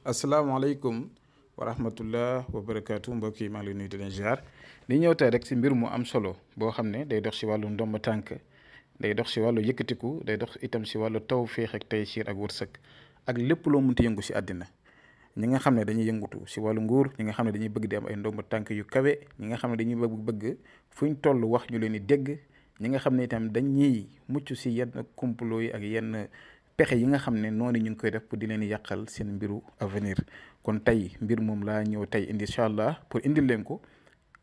asalaamaaleykum wa rahmatullah wa barakaatu mbokk yi maa ngi lay nuyu di leen ziar li ñëw tey rek si mbir mu am solo boo xam ne day dox si wàllu ndomba tànk day dox si wàllu yëkkatiku day dox itam si wàllu tawféex ak taysiir ak wërsëg ak lépp loo munti yëngu si àddina ñi nga xam ne dañuy yëngutu si wàllu nguur ñi nga xam ne dañuy bëgg di am ay ndomba tànk yu kawe ñi nga xam ne dañuy bëgg fuñ toll wax ñu leen di dégg ñi nga xam ne itam dañuy mucc si yenn complot yi ak yenn pexe yi nga xam ne noonu ñu ngi koy def pour di leen yàqal seen mbiru avenir kon tey mbir moom laa ñëw tey indi incha allah pour indil leen ko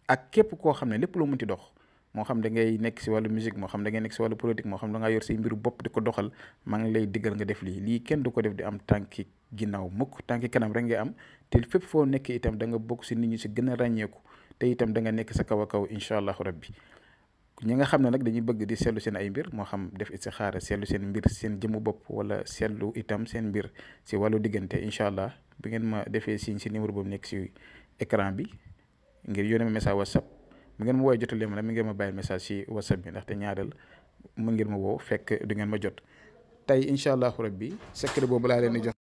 ak képp koo xam ne lépp loo mënti dox moo xam da ngay nekk si wàllu musique moo xam da ngay nekk si wàllu politique moo xam da ngaa yor say mbiru bopp di ko doxal maa ngi lay diggal nga def lii kenn du ko def di am tànki ginnaaw mukk tànki kanam rek nga am te fépp foo nekk itam da nga bokk si nit ñi si gën a ràññeeku te itam da nga nekk sa kaw a kaw incha allahu rabbi ñi nga xam ne nag dañuy bëgg di seetlu seen ay mbir moo xam def istixaara seetlu seen mbir seen jëmu bopp wala seetlu itam seen mbir si wàllu diggante incha allah bi ngeen ma defee signe si numéro boobu nekk si écran bi ngir yónnee ma message whatsapp bu ngeen ma woowee jotalee ma la mi ngeen ma bàyyi message si whatsapp bi ndaxte ñaareel mu ngeen ma woo fekk du ngeen ma jot tey incha allahu rabbi secret boobu laa leen di jox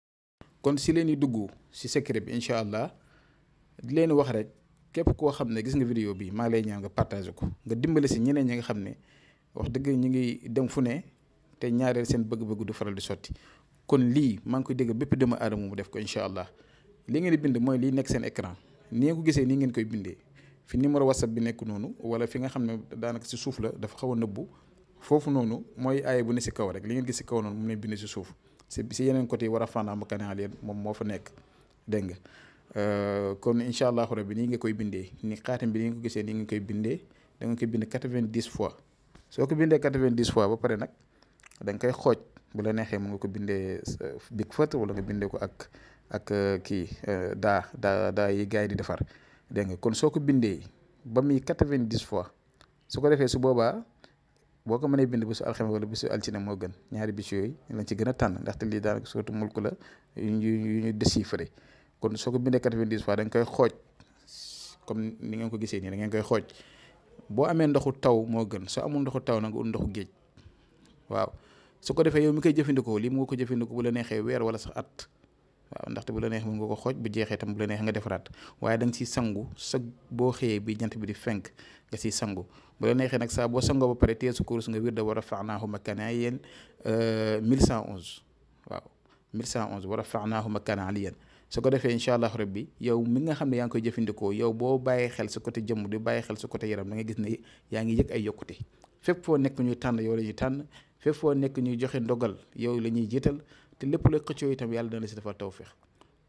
kon si leen di dugg si secret bi incha allah di leen wax rek képp koo xam ne gis nga vidéo bi maa ngi lay ñaan nga partagé ko nga dimbale si ñeneen ñi nga xam ne wax dëgg ñu ngi dem fu ne te ñaareel seen bëgg-bëgg du faral di sotti kon lii maa ngi koy dégg bépp doomu aadama mu def ko incha allah li ngeen di bind mooy lii nekk seen écran ni nga ko gisee nii ngeen koy bindee fi numéro whatsapp bi nekk noonu wala fi nga xam ne daanaka si suuf la dafa xaw a nëbbu foofu noonu mooy aaye bu ne si kaw rek li ngeen gis si kaw noonu mu ne bind si suuf si yeneen côté yi war a fànn ma kanaan leen moom moo fa nekk dégg nga kon incha allahu rabbi nii nga koy bindee ni xaatim bi ni nga ko gisee nii nga koy bindee da nga koy bind 90 fois soo ko bindee 90 fois ba pare nag da nga koy xooj bu la neexee mën nga ko bindee big fët wala nga bindee ko ak kii daa yi gars yi di defar dégg nga kon soo ko bindee ba muy 90 fois su ko defee su boobaa boo ko mënee bind bisu alxames wala bisu altine moo gën ñaari bis yooyu lañ ci gën a tànn ndaxte lii daanaka surtout mulku la yu ñu déchiffré kon soo ko bindee 90 fois da nga koy xooj comme ni ngeen ko gisee nii da ngeen koy xooj boo amee ndoxu taw moo gën soo amul ndoxu taw na nga ut ndoxu géej waaw su ko defee yow mi koy jëfandikoo lii mu nga ko jëfandikoo bu la neexee weer wala sax at waaw ndaxte bu la neexee mën nga ko xooj bu jeexee tam bu la neexee nga defaraat waaye da nga siy sangu sa boo xëyee bi jant bi di fenk nga siy sangu bu la neexee nag saa boo sangoo ba pare téye sa kurus nga wirda wa rafa'naahu makaanan aliyyan 1111 waaw 1111 wa rafa'naahu makaanan aliyyan su ko defee incha allah rabbi yow mi nga xam ne yaa ngi koy jëfandikoo yow boo bàyyi xel sa côté jëmm di bàyyi xel sa côté yaram da nga gis ne yaa ngi yëg ay yokkute fépp foo nekk ñuy tànn yow la ñuy tànn fépp foo nekk ñuy joxe ndogal yow la ñuy jiital te lépp la xëccoo itam yàlla dana si defal tawfeex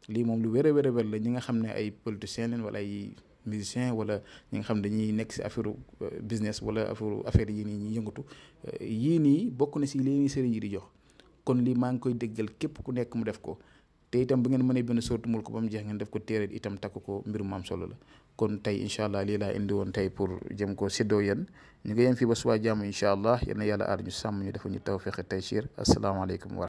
lii moom lu wér a wér la ñi nga xam ne ay politiciens leen wala ay musiciens wala ñi nga xam ne dañuy nekk si affaire business wala affaire yii nii ñuy yëngatu yii nii bokk na si lii nii sëriñ yi di jox kon lii maa ngi koy déggal képp ku nekk mu def ko te itam bu ngeen mënee benn sortu mul ko ba mu jeex ngeen def ko téere itam takk ko mbir mu am solo la kon tey incha allah lii laa indi woon tey pour jëm ko séddoo yéen ñu ngi yem fii ba suba jàmm incha allah yal na yàlla aar ñu sàmm ñu defal ñu tawfeex taysiir asalaamaaleykum wa